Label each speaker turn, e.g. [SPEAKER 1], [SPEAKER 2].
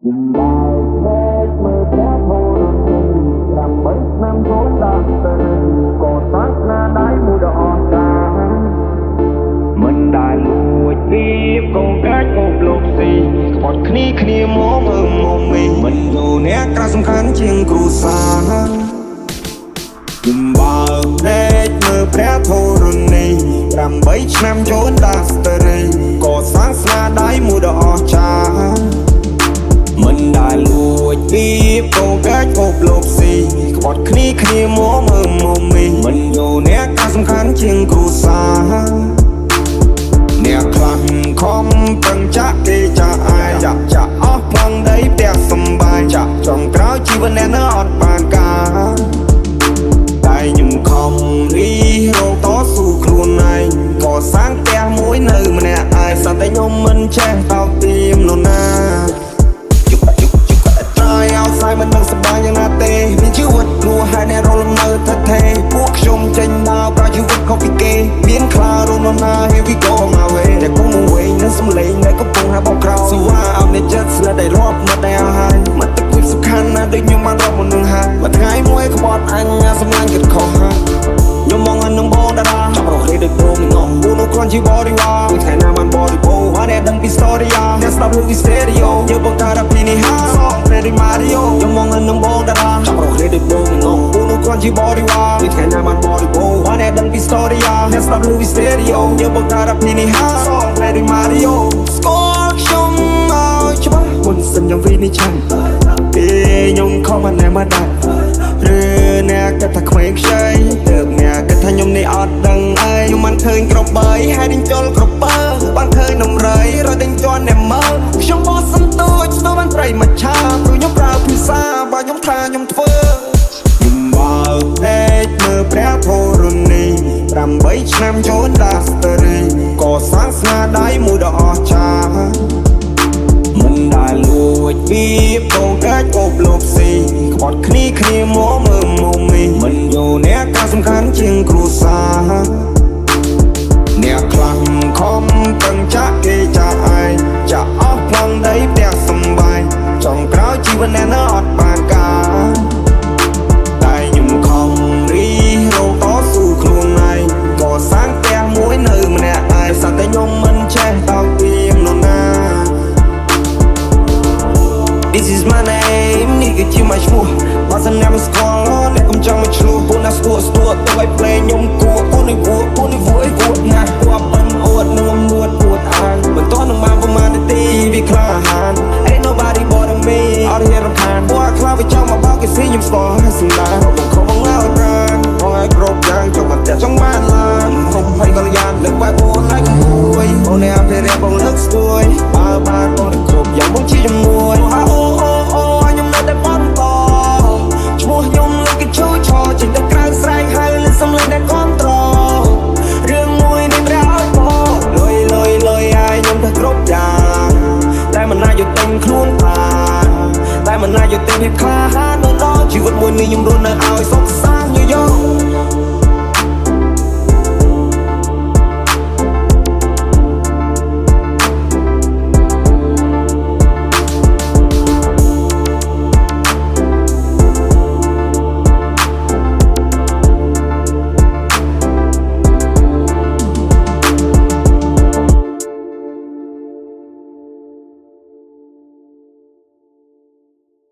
[SPEAKER 1] បើកមើលព្រះធរណី8ឆ្នាំចូលដាក់ទៅក៏សាសនាដៃមួយដ៏អស្ចារ្យមិនដែលលួចពីកងកាច់កូបលោកស៊ីក្បត់គ្នាគ្នាមកមើលមកមីមិនយកអ្នកក្រៅសំខាន់ជាងគ្រូសាខ្ញុំបើកភ្នែកមើលព្រះធរណី8ឆ្នាំចូលដាស្ត្រីក៏សាងស្នាដៃមួយដ៏អស្ចារ្យមិនដែលលួចពីកងកាច់កូបលោកស៊ីក្បត់គ្នាគ្នាមកមើលមកមីមិនយកអ្នកក្រៅសំខាន់ជាងគ្រូសាអ្នកខ្លះខំប្រឹងចាក់គេចាក់អាយចាក់ចាក់អស់ប្លង់ដីផ្ទះសំបាយចាក់ចុងក្រោយជីវិតអ្នកនៅអត់បានការតែខ្ញុំខំរីរកតស៊ូខ្លួនឯងក៏សាងផ្ទះមួយនៅម្នាក់ឯងសន្តែខ្ញុំមិនចេះតោកទៀមនរណា try outside មិនដឹងសប្បាយយ៉ាងណាទេមានជីវិតគ្រោះហេតុអ្នករលំនៅថិតថេរពួកខ្ញុំចេញដើរប្រើជីវិតខុសពីគេមានខ្លារំណា Here we go my way តែគុំមកវិញនឹងសំឡេងដែលកំពុងហាបក្រោសវ៉ាអត់មានចិត្តស្និទ្ធដែលរាប់មកតែហើយមកទឹកភាពសំខាន់ណាស់ដូចខ្ញុំបានរាប់មុននឹងហើយមួយថ្ងៃមួយក្បត់អញសម្លាញ់គិតខុសហើយខ្ញុំមកនឹងបងតារាចាប់រកដូចព្រមងងពូនោះគ្រាន់ជាបរិវារថ្ងៃណាបានបរិបូរហើយអ្នកដឹងពី story អ្នកស្ដាប់ឮពី stereo យើងបង្កើតអភិនិហាសង Ready Mario ខ្ញុំមកនឹងបងតារាចាប់រកដូចព្រមងងពូនោះគ្រាន់ជាបរិវារថ្ងៃណាបានបរិបូរហើយអ្នកដឹងពី story អ្នកស្ដាប់ឮពី stereo យើងបង្កើតអភិនិហាសង Ready Mario ស្គាល់ខ្ញុំឲ្យច្បាស់មុនសិនខ្ញុំវិនិច្ឆ័យពេលខ្ញុំខំមកណែមកដែរឬអ្នកគិតថាក្មេងខ្ចីទើបអ្នកគិតថាខ្ញុំនេះអត់ដឹងអីខ្ញុំមិនឃើញក្របីហើយដេញជុលក្រពើបានឃើញនំរៃរយដេញជន់អ្នកមើលខ្ញុំបោះសន្ទូចស្ទើបានត្រីមួយឆាព្រោះខ្ញុំប្រើភាសាបើខ្ញុំថាខ្ញុំធ្វើខ្ញុំបើកភ្នែកមើលព្រះធរណី8ឆ្នាំចូលដាស្ត្រីក៏សាងស្នាដៃមួយដ៏អស្ចារ្យមិនដែលលួចពីកងកាច់កូបលោកស៊ីក្បត់គ្នាគ្នាមកមើលមកមីមិនយកអ្នកក្រៅសំខាន់ជាងគ្រួសារអ្នកខ្លះខំប្រឹងចាក់គេចាក់ឯងចាក់អស់ប្លង់ដីផ្ទះសំបាយចុងក្រោយជីវិតអ្នកនៅអត់បានការតែខ្ញុំខំរីរកតស៊ូខ្លួនឯងក៏សាងផ្ទះមួយនៅម្នាក់ឯងសន្តែខ្ញុំមិនចេះតោកទៀមនរណា This is my name នេះគឺជា my ឈ្មោះបើសិនអ្នកមិនស្គាល់អ្នកកុំចង់មកឆ្លោះពួកណាស្ទួស្ទួទៅឲ្យភ្លេងខ្ញុំគួពួកនេះវពួកនេះវអីវណាស់ពួកប៉ិនអួតនឹងអួតអួតអានមិនតនឹងបានប្រមាណនាទីវាក្លាហាន Ain't nobody bother me អត់ហ៊ានរំខានពួកខ្លះវាចង់មកបោកគេស៊ីខ្ញុំស្គាល់ហើយសម្ដាន